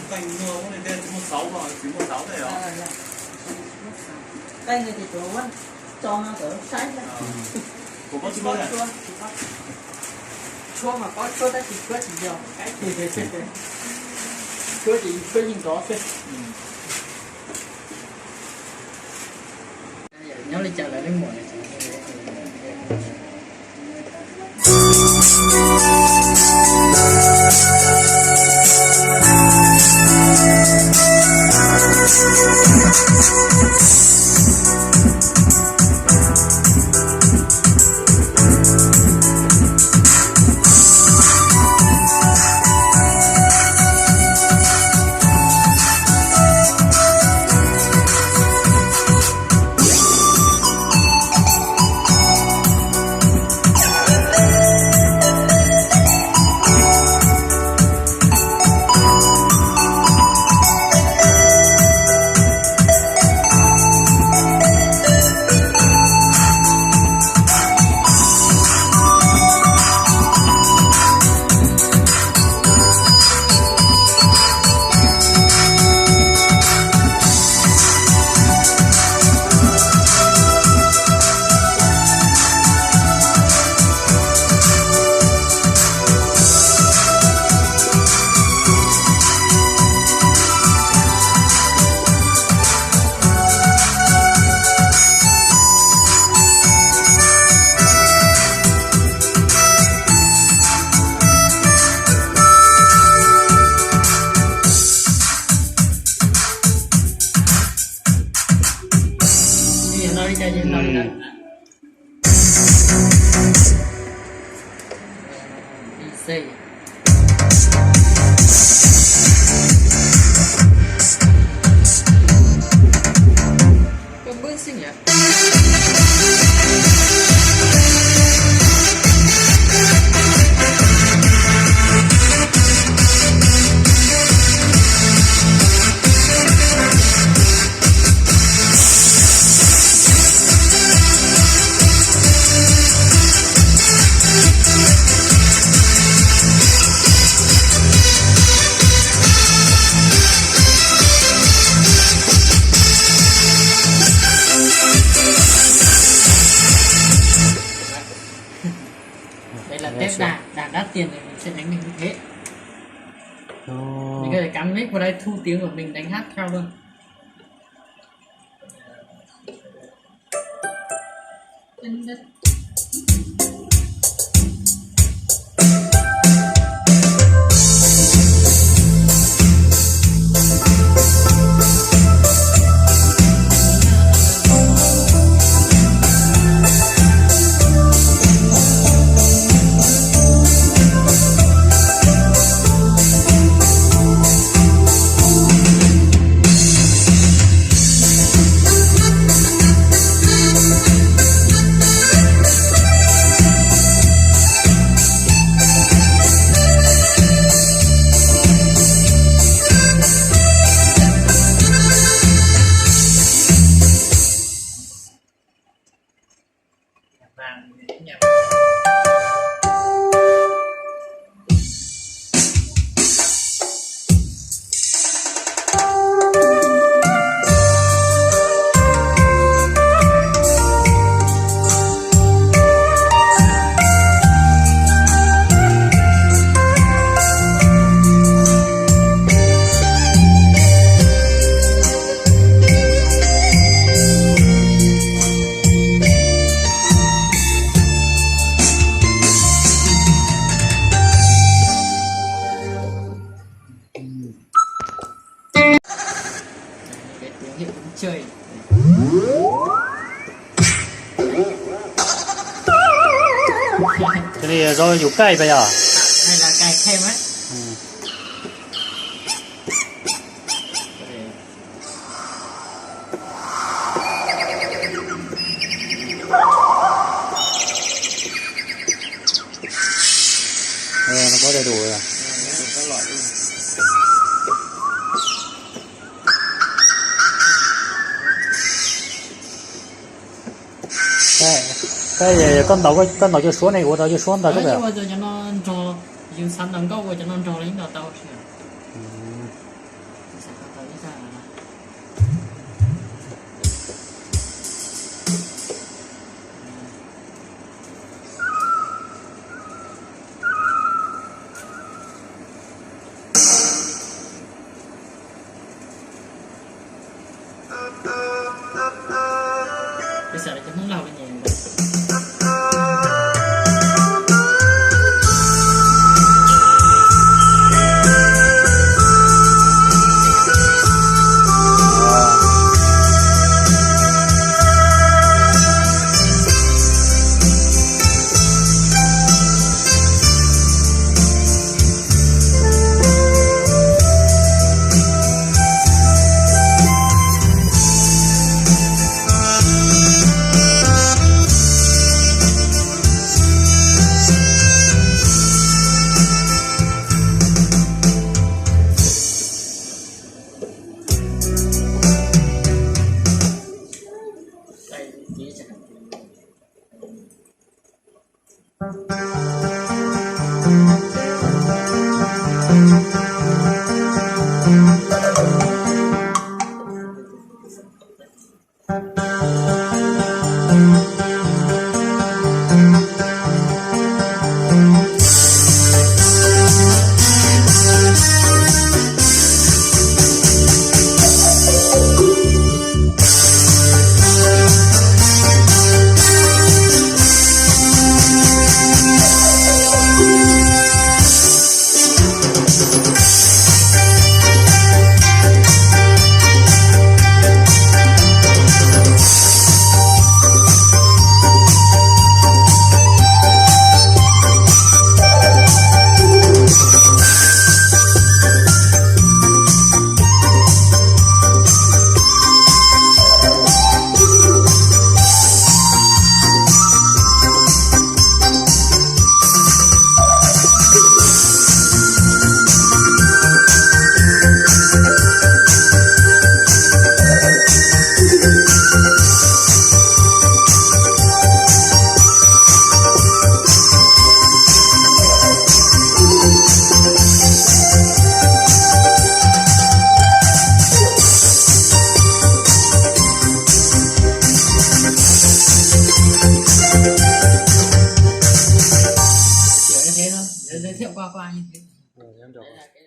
Qeej no ua li tej tsis muaj xauv, tsis muaj xauv tej os. Qeej no ces tsuas muab tso no kom saib xwb. Kuv pob tshuab, tshuab mas pob tshuab tab sis tshuab tsis yog, tshuab ces tshuab yeej nrov xwb. Nyob li cas lawv li muam. Đây là tép đàn, đàn đắt tiền thì mình sẽ đánh mình như thế. Mình có thể cắm mic vào đây thu tiếng của mình đánh hát theo luôn. Ces li rau yus kaij pas yog? Koj ntaus, koj ntaus cov suab ne, ua rau cov suab ntawd. Ua cov no nrog, yus xav ntaus nkauj ua cov no nrog li ntaus tau. Xav tau ib zaj no. Peb xav li cov Hmoob Lauj me nyuam ntawd. Giới thiệu qua qua như thế. Ờ, em đọc. Đấy là cái